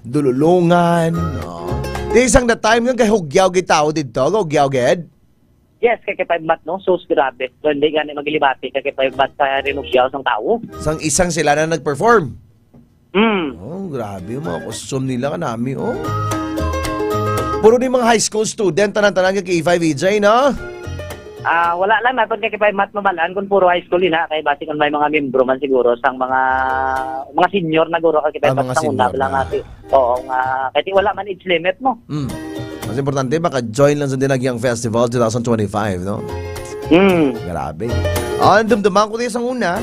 dululungan, no? Di isang the time nga gahugyaw gid tao didto, gahugyaw gid? Yes, kay kay Mat, no? Sus, grabe. So, hindi gani maglibati kay kay Mat sa rinugyaw sang tao. Sang isang sila na nag-perform? Mm. Oh, grabe yung mga costume nila, kanami, oh. Puro ni mga high school student, tanan-tanan ka K five E J, no? Ah, wala lang naton kay kay Mat mabalaan kung puro high school ina, kay basi kung may mga membro man siguro sang mga, mga senior na guro kay kay Ah, Mat mga sang una senior lang na. Ati. Oo, nga, kay wala man age limit mo. Mm. Mas importante, maka-join lang sa Dinagyang Festival two thousand twenty-five, no? Mm. Grabe. Ah, ang dumduman ko din sa una,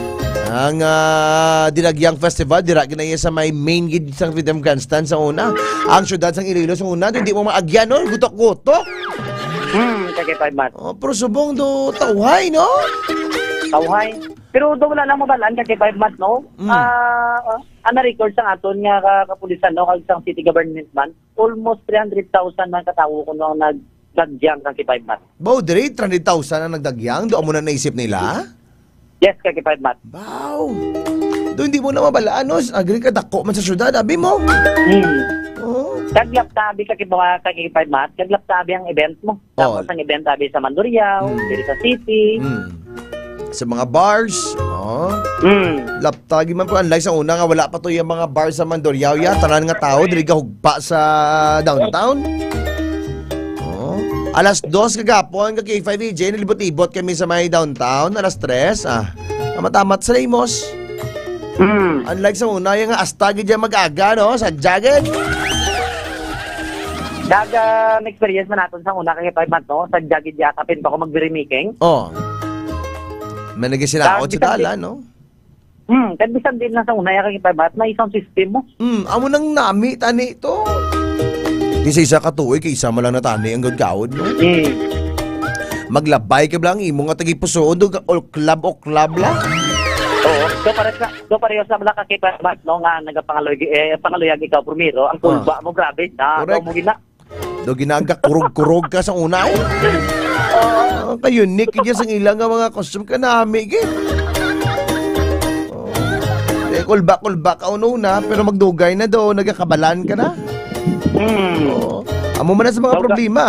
ang, ah, Dinagyang Festival, dira ginaya sa may main gid sa Freedom Grandstand sa una. Ang syudad sang Iloilo sa una, hindi mo maagyan, no? Gutok-gutok. Hmm, kay kay Mat. Oh, pero subong do tawhay, no? Tawhay. Pero do wala lang mabalaan kay kay Mat, no? Mm. Ah, ang na-record sang aton nga ka-, kapulisan, no? Kag sang city government man, almost three hundred thousand man ka tawo kuno ang nagdagyang kay kay Mat. Baw, diri, three hundred thousand ang nagdagyang? Do amo na naisip nila? Yes, kay kay Mat. Baw. Do hindi mo na mabalaan, no? Agri ka, dako man sa syudad, abi mo. Hmm. Oh. Kaglap tabi ka kay, kay kay Mat, kaglap tabi ang event mo. Oh. Tapos ang event tabi sa Mandurriao, Hmm. diri sa city. Hmm. Sa mga bars, oh. Hmm. Laptagi man po, unlike sa una nga wala pa to yung mga bar sa Mandurriao, ya, tanan nga tao diri gahugpa sa downtown. Oh. Alas dos kagapon ka K five E J, nalibot-libot kami sa may downtown, alas tres, ah. Amat-amat sa Ramos. Hmm. Unlike sa una, yung asta gid dyan mag-aga, no? Sa jagged. Daga, na-experience man naton sa una kay Mat, no? Sa jagged ya, kapin pa ko mag-merrymaking. Oh. May nagisinaot Dahil sa bisan dalan, di-, no? Hmm, kag bisan din na sa una ya kay Mat, may sound system mo. Hmm, amo nang nami tani to. Di sa isa ka tuig, kay isa man lang na tani ang gagawad, no? Hmm. Maglabay ka lang, imo nga tagipusoon, do, oklab-oklab lang. Oo. So, pares na, so, parehas na lang ka kay Mat, no, nga nagapangaluy-, eh, pangaluyag ikaw primero, ang Ah. kulba mo, grabe, na, Correct. daw mo gina-, Do ginaga kurog-kurog ka sa una, eh. Oo. Ah, kayo, Nick, iya sang ilang nga mga costume ka nami, gid. Oh. Eh, kulba-kulba ka una, pero magdugay na do, nagakabalan ka na. Hmm. Oo. Amo man na sa mga Daw ka- problema.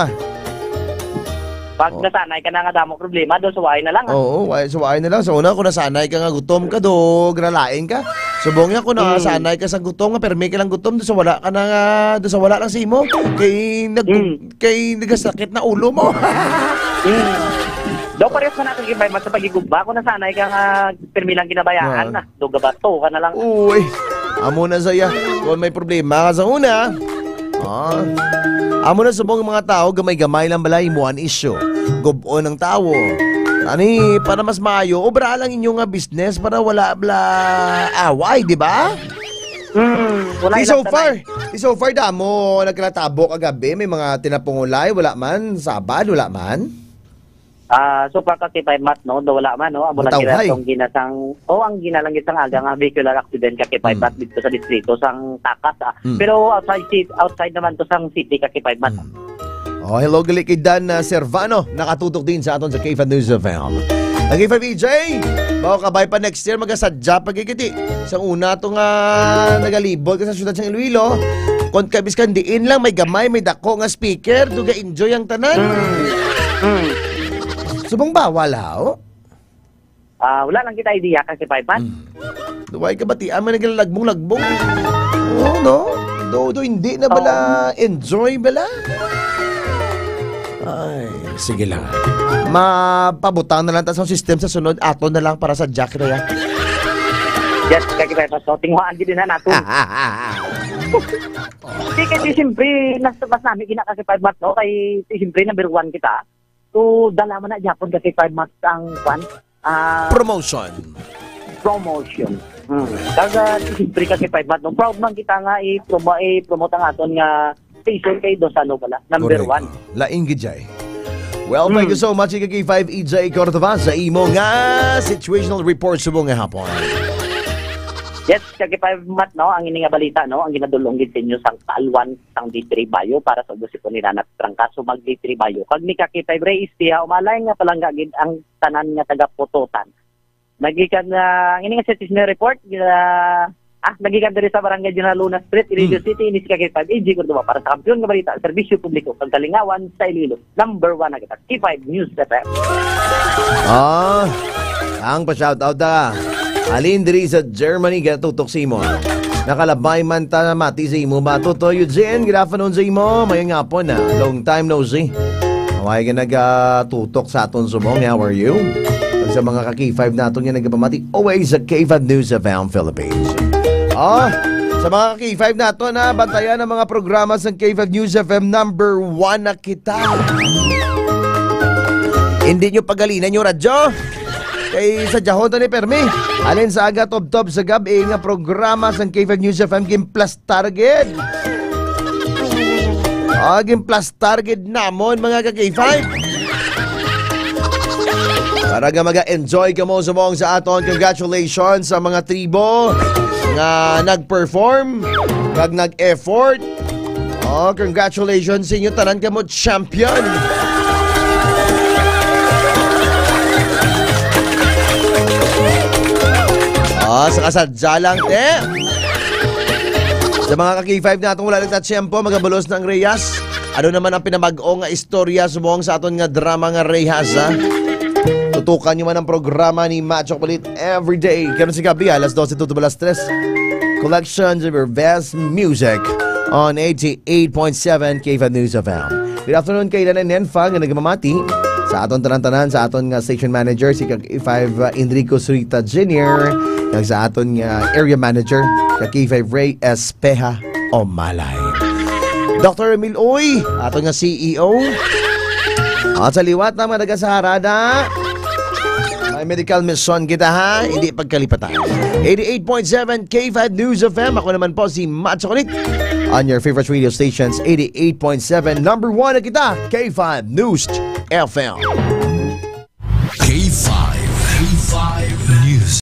Pag Oh. nasanay ka na nga damo problema, do suway na lang, ah. Oo, way, suway na lang. Sa una, kung nasanay ka nga gutom ka, do, gralain ka. Subong niya, kung Hmm. nasanay ka sa gutom nga, permi ka lang gutom, do sa wala ka na nga, do sa wala lang simo. Kay nag-, Hmm. kay nagasakit na ulo mo. Hmm. Daw parehas man natin kay Mat sa pagigugma. Kung nasanay ka nga, permi lang ginabayaan Ah. na. Do gabato ka na lang. Uy, amo na saya. Kung may problema ka sa una, ah, amo na subong mga tao, gamay-gamay lang bala imo an issue. Gub-on ang tawo. Ani, para mas maayo, obra lang inyo nga business para wala bala away, di ba? Hmm, wala Di ilang so far, tanay. Di so far, damo nagkatabo kagabi, may mga tinapungulay, wala man, sabad, wala man. Ah, so far kasi pa Mat, no, do wala man, no, amo lang Matawhay. Gina tong ginasang, oh, ang ginalanggit sang aga nga vehicular accident ka kay Mm. Mat dito sa distrito sang Takas, ah. Mm. Pero outside ci-, outside naman to sang city ka kay Mat. Mm. Oh, hello, gali kay Dan, ah, Servano, nakatutok din sa aton sa K five News F M. Ang K five E J, mao kabay pa next year, magasadya pa gigiti. Sa una to nga nagalibot ka sa syudad sang Iloilo, kon kabiskan diin lang, may gamay, may dako nga speaker, do ga-enjoy ang tanan. Mm. Mm. Subong bawal, ha, oh? Ah, wala lang kita idea kasi, Pai Pat. Hmm. Duway ka batian, may naglalagbong-lagbong. Oo, no? Do, do, hindi na bala Oo. Enjoy bala? Ay, sige lang. Mapabutang na lang ta sa system sa sunod. Ato na lang para sa Jack Rea. Yes, kaya kita, so, tinguhaan din na nato. Hindi, kasi siyempre, mas, mas nami gina kasi Pai Pat, no? Kay, siyempre, number one kita. So, dala man na gyapon kasi Pai Pat ang kwan. Ah, promotion. Promotion. Hmm. Kag, ah, siyempre, ka K five Mat, no? Proud man kita nga i-promo-, i-promote ang aton nga station kay Dosano pala. Number Correct. One. Lain gid, Jay. Well, thank you Hmm. so much, Ika K five, E J Cordova, sa imo nga situational report subong nga hapon. Yes, ka K five Mat, no? Ang ini nga balita, no? Ang ginadulong gid sa inyo sang Talwan, sang D three Bayo para sa ubos ipon ni Nanat Trangkaso mag D three Bayo. Kag ni ka K five Ray Istiha, umalay nga palangga gid ang tanan nga taga Pototan. Nagikan, ah, ang ini nga citizen report, ah, ah, nagikan diri sa Barangay General Luna Street, Iloilo Hmm. City, ini si ka K five, E J Cordova para sa Kampiyon nga Balita, Serbisyo Publiko, kag Kalingawan sa Iloilo. Number one na kita, K five News F M. Ah, ang pa-shoutout ta. Alin diri sa Germany, ginatutok sa imo. Nakalabay man ta mati sa imo ba? Toto Eugene, good afternoon sa imo. Mayong hapon na. Long time no see. Maway ka nagatutok sa aton subong. How are you? Ug sa mga ka K five naton nga nagapamati, always sa K five News F M Philippines. Ah, sa mga ka K five naton, ha, bantayan ang mga programa sa K five News F M, number one na kita. Hindi nyo pagalinan yung radyo. Kay sa jahon to ni Permi. Alin sa aga tubtob sa gabi nga programa sa K five News F M, gimplastar gid. Ah, gimplastar gid namon, mga ka K five. Para nga maga-enjoy kamo subong sa aton. Congratulations sa mga tribo nga nag-perform, kag nag-effort. Oh, congratulations sa inyo tanan, kamo champion. Ah, sa kasadya lang, te. Sa mga ka K five naton, wala nagtatsyempo, magabulos na ang Reyes. Ano naman ang pinamag-o nga istorya subong sa aton nga drama nga Reyes, ha? Tutukan nyo man ang programa ni Macho Kulit every day. Karon sa gabi, alas dose to alas tres. Collections of your best music on eighty-eight point seven K five News F M. Good afternoon kay Lana Nenfa nga nagmamati sa aton tanan-tanan, sa aton nga station manager, si Kag K five, uh, Enrico Surita Junior, kag sa aton nga area manager, Kag K five Ray Espeha Omalay. Doctor Emil Uy, aton nga C E O. At sa liwat na mga taga sa Harada, may medical mission kita, ha, hindi pagkalipatan. Eighty-eight point seven K five News F M. Ako naman po si Macho Kulit on your favorite radio stations, eighty-eight point seven. Number one na kita, K five News F M. K five, K five